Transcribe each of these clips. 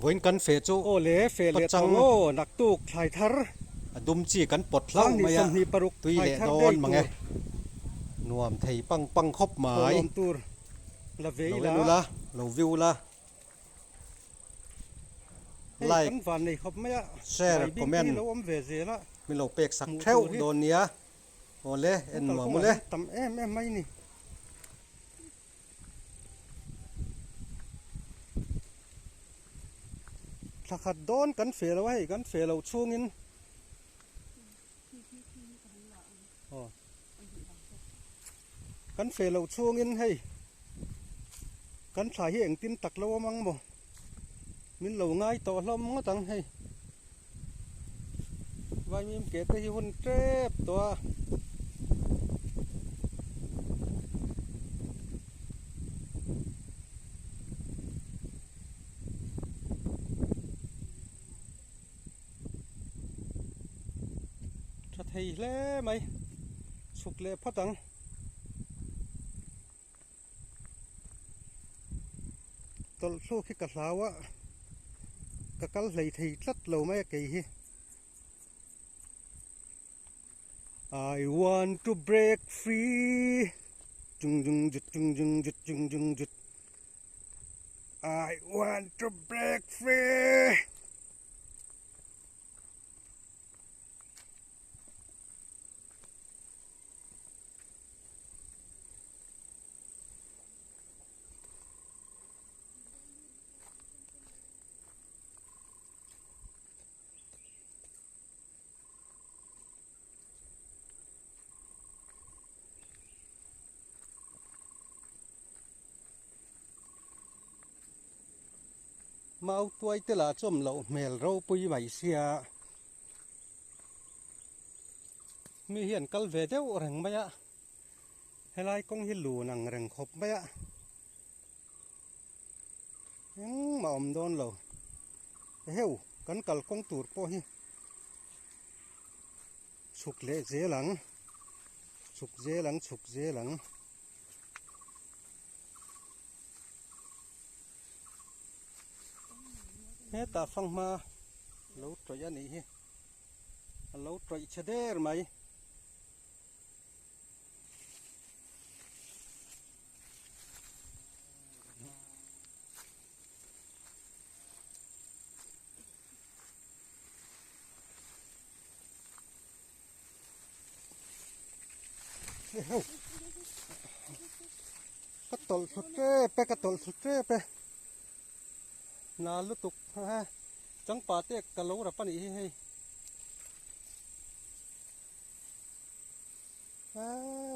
Vawiin kan feh chu Aw le, feh leh pachang tawng aw, naktuk thlai thar. A dum chi kan pawt hlauh Sanghnih mai a, 26 tui thlai leh thar dawn day mang e. tur. Nuam thei pang pang khawp mai. Thawhlawm tur la ve Lo ila. en ula, lo view ula. Hei Like, kan van nei khawp mai a, share, mai bing te hi comment lo awm ve zel a. Min lo pek sak Hmuh theuh tur hi. dawn nia. Aw le, en Kan nuam kalkawngah ule. hian tam em em mai ni. Thla khat dawn kan feh lo a hei kan feh loh chhungin aw kan feh loh chhungin hei kan thla hi engtin tak lo awm ang maw min lo ngai tawh hlawm ngawt ang hei vaimim ke te hi hun tep tawh a. Tha thei hle mai chhuk leh phawt ang. Tawlh thluk hi ka hlau a ka kal hlei thei tlat lo mai a kei hi. I want to break free Chung chung jut chung chung jut chung chung jut I want to break free Mau tuai te lah chu awm loh hmel ropui mai sia mi hi an kal ve deuh reng mai a helai kawng hi lun ang reng khawp mai a engmah awm dawn lo eheu kan kalkawng tur pawh hi chhuk leh zel ang chhuk zel ang chhuk zel ang hetah fanghma lo tawih a nih hi a lo tawih chhe der mai. Ka tawlh thlu tep e ka tawlh thlu tep e na lutuk a changpa te ka lo rap a nih hi hei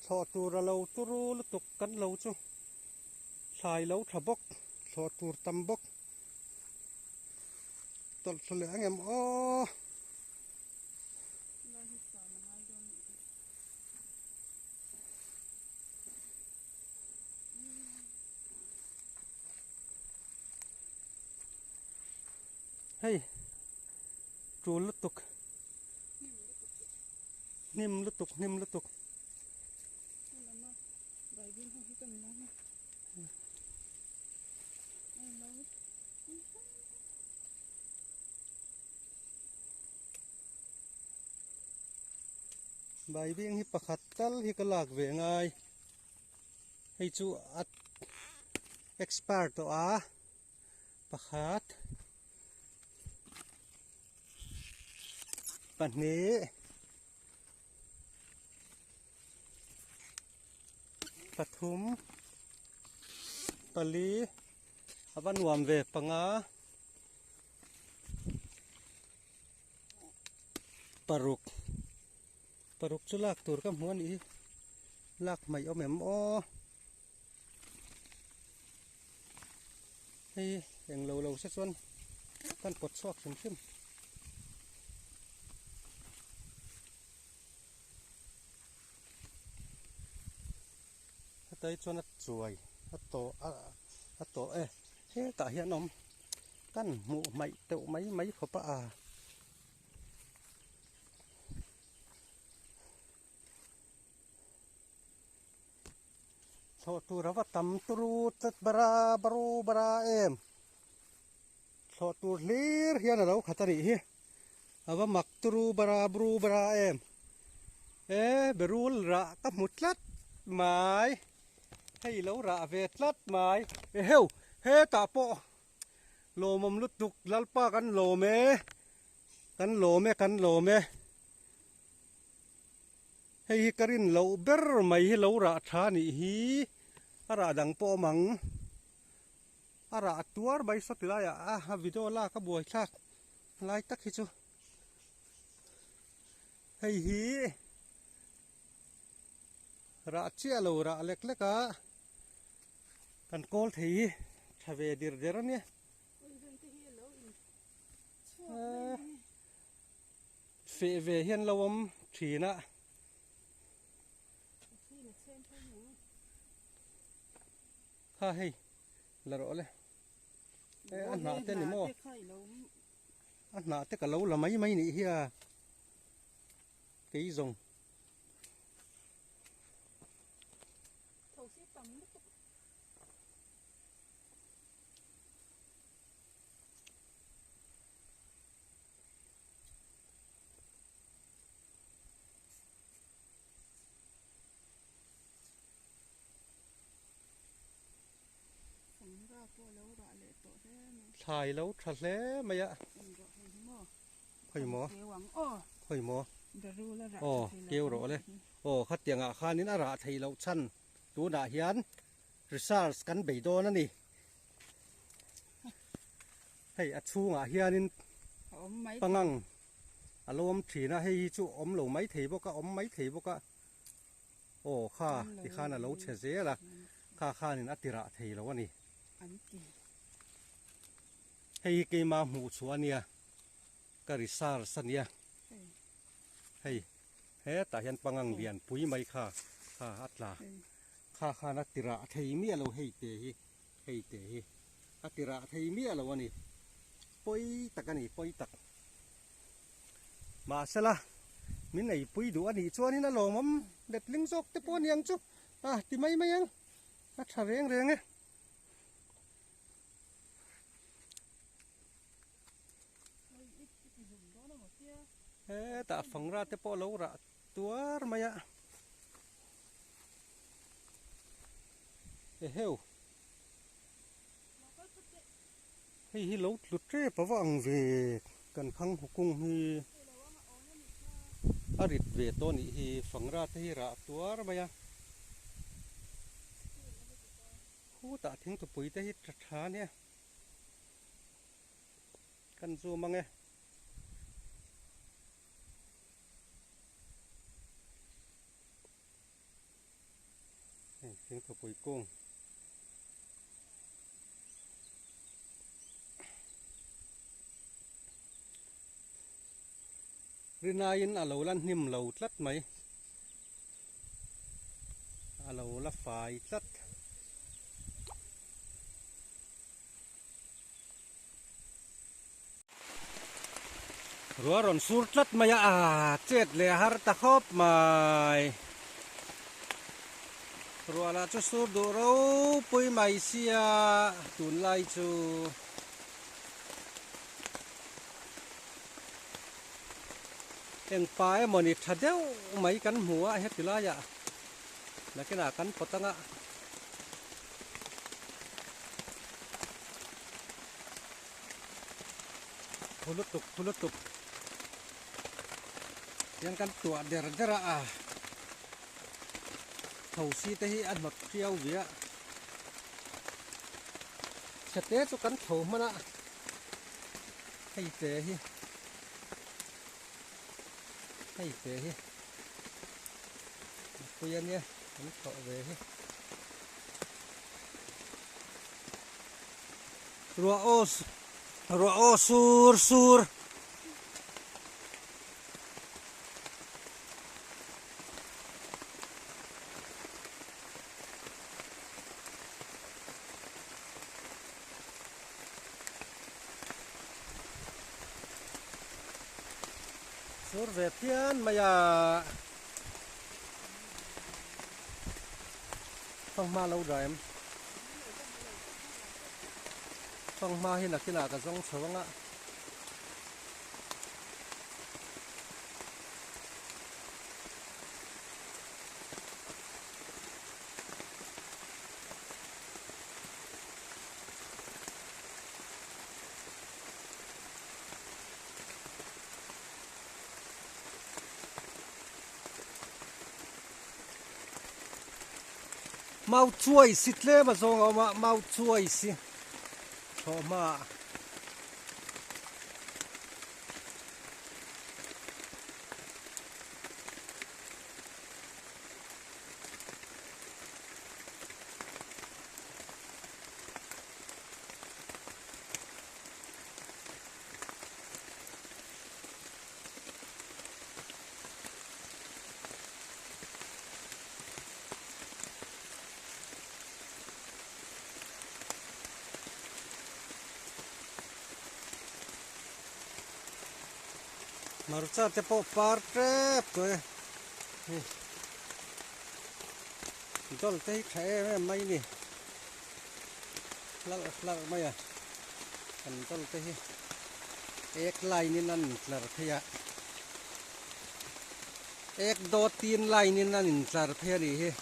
thlawh tur a lo turu lutuk kan lo chu thlai lo tha bawk thlawh tur tam bawk. Tawlh thlu leh ang em aw. Hei tul lutuk hnim lutuk hnim lutuk. Baibing hi pakhat tal hi ka lak ve ngai hei chu a expire tawh a pakhat pahnih pathum pali a va nuam ve panga paruk paruk chu lak tur ka hmu a nih hi lak hmaih awm em aw hei englo lo se chuan kan pawt chhuak hrim hrim. Hetai chuan a chuai a tawh a a tawh e hetah hian awm kan hmuh hmaih teuh mai mai khawp a a. Thlawh tur a va tam turu tlat bara baru bara em. Thlawh tur hlir hian a lo khat a nih hi. A va mak turu bara bru bara em. E berul rah ka hmu tlat mai. Hei lo rah ve tlat mai. Eheu hetah pawh lawmawm lutuk Lalpa kan lawm e. Kan lawm e kan lawm e. Hei hi ka rin loh ber mai hi lo rah tha nih hi. A rah dang pawh awm ang. A rah a tuar mai saw ti laiah a a video lak a buai thlak lai tak hi chu hei hi rah chiah lo rah lek lek a kan kawl thei hi tha ve dir der a nia feh ve hian lo awm thin a. Kha hei la rawh le e a hnah te ni maw a hnah te ka lo la mai mai nih hi a kei zawng Thlai lo tha hle mai a. Khawi maw? Khawi maw? Aw keu rawh le. Aw khatiang ah khanin a rah theih loh chhan tunah hian research kan bei dawn a ni. Hei a chhungah hianin pangang a lo awm thin a, hei hi chu awm lo mai thei bawk a, awm mai thei bawk a. Aw kha tikhan a lo chhe zel a, kha khanin a tirah thei lo a ni. Hei hi keima hmuh chhuah a nia, ka research a nia. Hei hetah hian pangang lian pui mai kha kha a tla. Kha khan a tirah thei miah lo hei te hi, hei te hi a tirah thei miah lo a ni. Pawi tak a ni, pawi tak. Mahsela, min eipui duh a nih chuanin a lawmawm letling zawk te pawh a ni ang chu. A ti mai mai ang, a tha reng reng e. Hetah fangra te pawh a lo rah tuar mai a. Eheu. Hei hi lo tlu tep a va ang ve kan khang hukung hi a rit ve tawh a nih hi fangra te hi rah tuar mai a khutah thingtupui te hi tha tha ania kan zoom ang e. Hei thingthupui kung rinaiin a lo la hnim lo tlat mai a lo la fai tlat. Ruah rawn sur tlat mai a, a chet leh har ta khawp mai. Ruah lah chu sur duh ropui mai sia tunlai chu. Engpa emawni tha deuh mai kan hmu a heti laiah nakinah kan pawt anga. Thu lutuk thu lutuk hian kan tuah der der a a thosi te hi a hnawt hriau ve a chhete chu kan tho hman a hei te hi hei te hi mipui ania an thawh ve hi. Ruah aw ruah aw sur sur. Sur ve phian mai a. Fanghma lo dai em. Fanghma hi nakinah ka zawng chho anga. Mau chuai si tlem a zawng a awm a, mau chuai si thlawh hmaah. Hmarcha te pawh par tep tawh e hei dawlh te hi tha em em mai a ni hlarh hlarh mai a kan dawlh te hi ek line in an intlar phei a ek dawt tin line in an intlar phei a nih hi.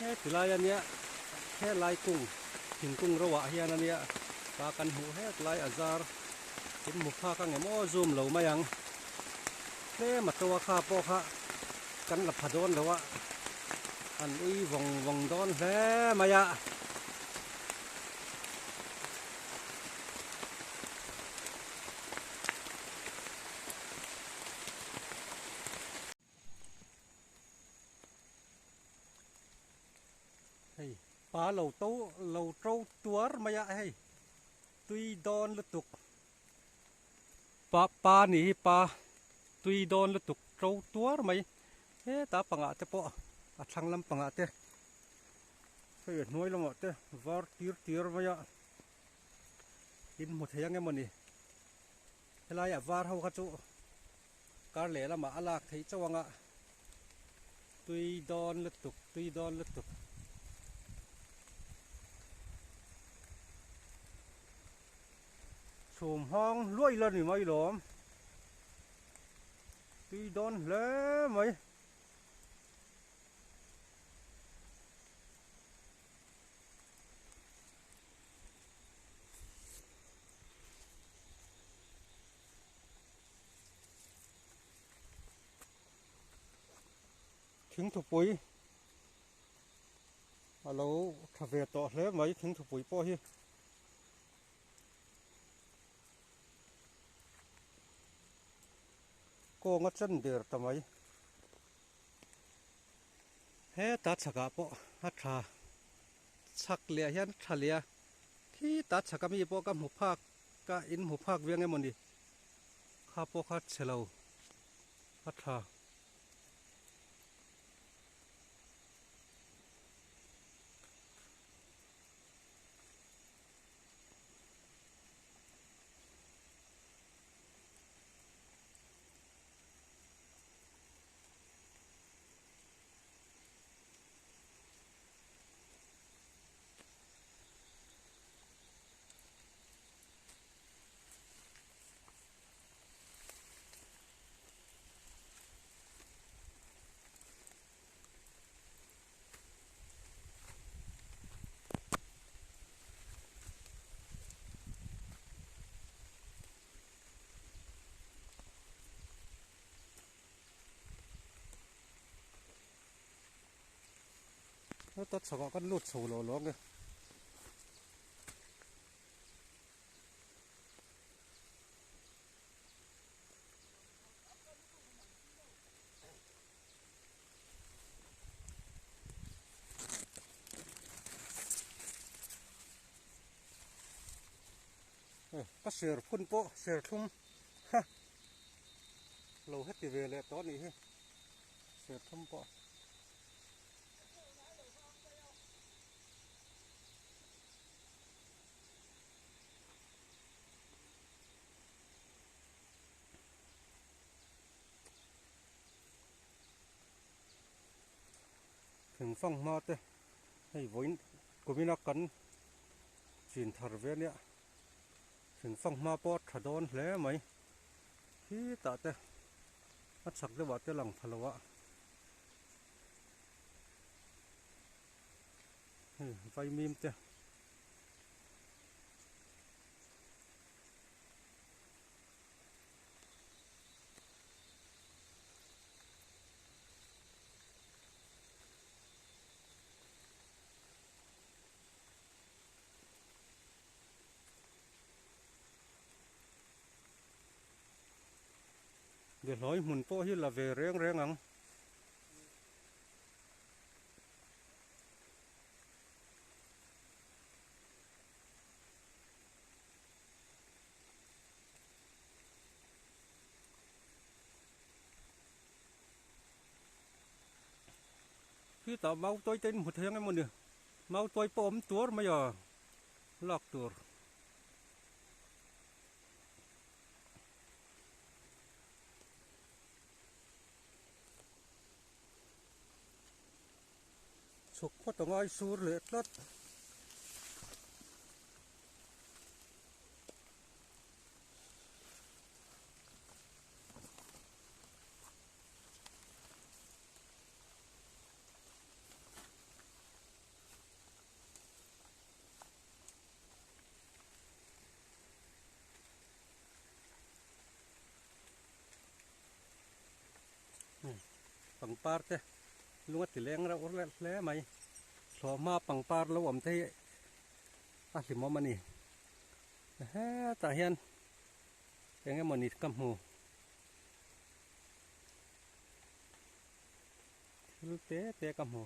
He tilai ania helai kung thingkung ro ah hian ania pa kan hmuh hek lai a zar in hmu phak ang em aw zoom lo mai ang. Tlem a to a kha pawh kha kan la pha dawn lo a, an ui vawng vawng dawn hle mai a. Hei pa lo to lo to tuar mai a hei tui dawn lutuk. Pa pa ni hi pa tui dawn lutuk to tuar mai heta pangah te pawh a thlang lam pangah te hei a hnuai lamah te var tir tir mai a in hmu thei ang emawni helaiah var ho kha chu kar leh lamah a lak theih chauh ang a tui dawn lutuk tui dawn lutuk. Chhum hmang hluai la ni mai lawm. Tui dawn hle mai. Thingthupui a lo tha ve tawh hle mai thingthupui pawh hi. Kawnga chen der ta mai. Heta chhakah pawh a tha chhak leh hian a tha leh a, khita chhaka mi pawh ka hmu phak ka in hmu phak viang emawni kha pawh kha chhe lo a tha. Heta chhakah kan lut chho lo lo ange. Ka ser phun pawh serthlum ha. Lo heti ve leh tawh a nih hi serthlum pawh. Thingfang hma te hei vawiin kumina kan chin thar ve ania thingfang hma pawh a tha dawn hle mai khitah te a chhak deuhah te lang pha lo a hei vaimim te. Behlawi hmun pawh hi la ve reng reng ang. Khitah mau tawi te in hmu thei ang emaw ni mau tawi pawh a awm tuar mai a lak tur. Chhuk phawt a ngai sur leh tlat. Pangpar te lung a ti leng reuh reuh hle mai thlawhhma pangpar lo awm te hi a hlimawm a ni hetah hian eng emawni ka hmu thil te te ka hmu.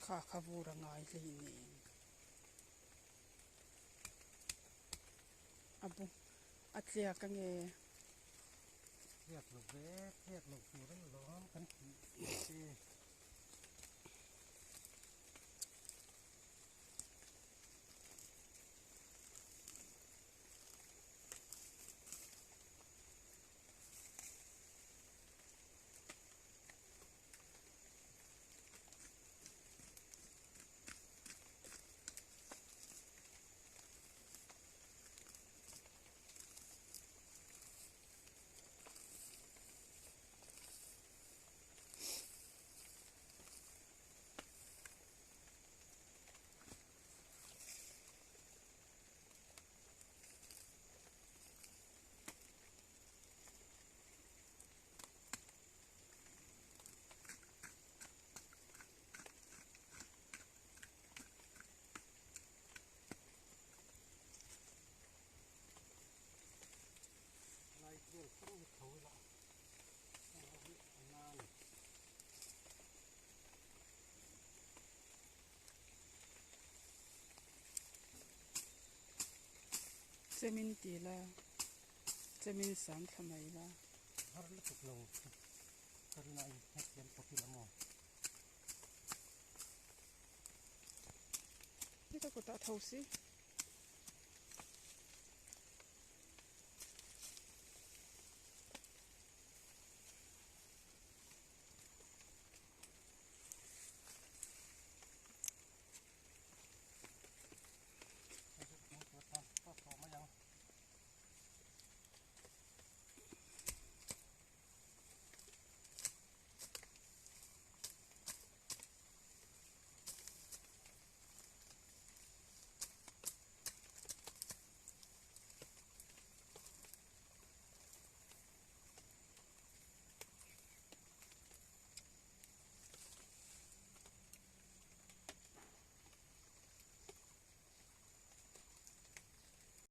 Kha kha vur a ngai hlei nen a bu a tliak a nge. Tliak lo ve tliak lo tur a lawm kan tih te. Chemin ti la, chemin sam thla mai la. Har lutuk lo ka rin a in hetiang pawh hi la maw. Heta kutah tho si.